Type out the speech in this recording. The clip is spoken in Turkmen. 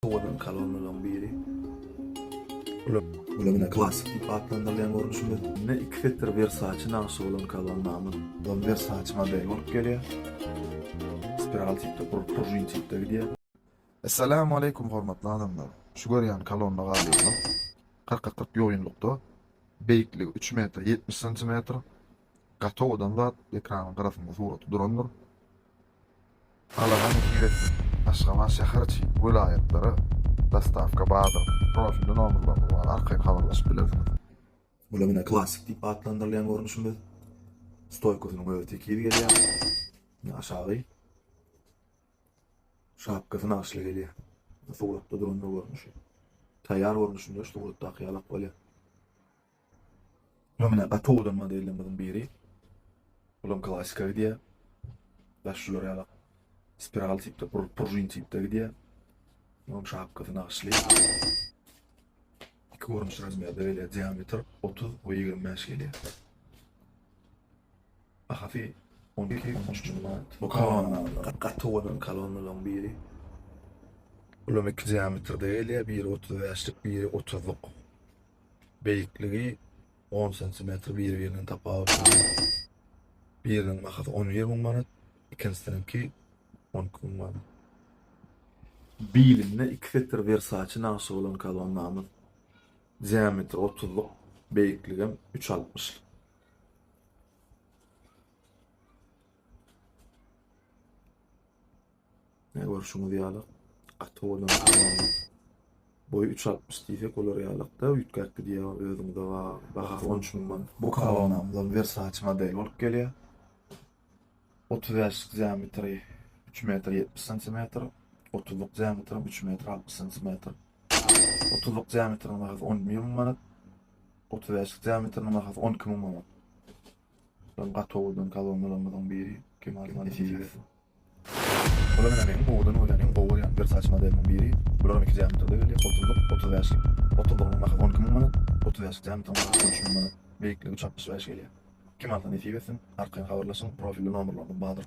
Owadan kolonnalaryň biri. Bular ine klassik diýip atlandyrylýan görnüşimiz. Ine iki setir Versace nagşy bolan kolonnamyz. Bulam Versace modeli bolup gelýär. Spiral tipde, pružin tipde gidýär. Essalamu aleýkum hormatly adamlar. Şu görýän kolonna galýanlar kyrka 40 ýoýunlykda beýikligi 3 metr 70 santimetr gaty owadan zat ekranyň gyrasynda suraty durandyr. Alana nesip etsin. Aşgabat şäher içi welaýatlara dostawka bardyr. Profilde nomerlerimiz bar arkaýyn habarlaşyp bilersiňiz. Bulam ine klassik diýip atlandyrylýan görnüşimiz. Stoýkasynyň özi tekiz gelýär. Ine aşagy. Şapkasy nagyşly gelýär. Suratda durandyr görnüşi. Taýýar görnüşinde şu suratdaky ýalak bolýar. Bulam ine gaty owadan modellerimiziň biri. Bulam klassika gidýär. Daş şular ýalak spiral tipde, pružin tipde gidýär. Bulam şapkasy nagyşly. Iki görnüş razmerde gelýär. Diametr 30 we 25 gelýär. Bahasy 12 13 müň manat. Bu kolonnalar gaty owadan kolonnalaryň biri. Bulam iki diametrde gelýär. Biri 35-lik, biri 30-lyk. Beýikligi 10 santimetr biri-birinden tapawutlanýar. Biriniň bahasy 11 müň manat, ikinjisiniňki 12 müň manat. Bilinde iki setir Versace nagşy bolan kolonnamyz. Diametri 30-lyk, beýikligem 3.60-lyk. Ne görşüňiz ýaly gaty owadan kolonna. Boýy 3.60 diýsek olar ýalakda üýtgäp gidýär özüňize bahasy 13 müň manat. Bu kolonnamyzam Versace modeli bolup gelýär. 35-lik diametri 3 metr 70 santimetr, 30-lyk diametri 3 metr 60 santimetr. 30-lyk diametriniň bahasy 11 müň manat, 35-lik diametriniň bahasy 12 müň manat. Bulam gaty owadan kolonnalarymyzyň biri. Kim alsa nesip etsin. Bular ine meniň owadan görýän, iň gowy görýän Versace modeliniň biri. Bularam iki diametrde gelýär, otuzlyk, 35-lik. Otuzlygynyň bahasy 12 müň manat, 35-lik diametriniň bahasy 13 müň manat. Beýikligi 3,65 gelýär. Kim alsa nesip etsin. Arkaýyn habarlaşyň, profilde nomerlerimiz bardyr.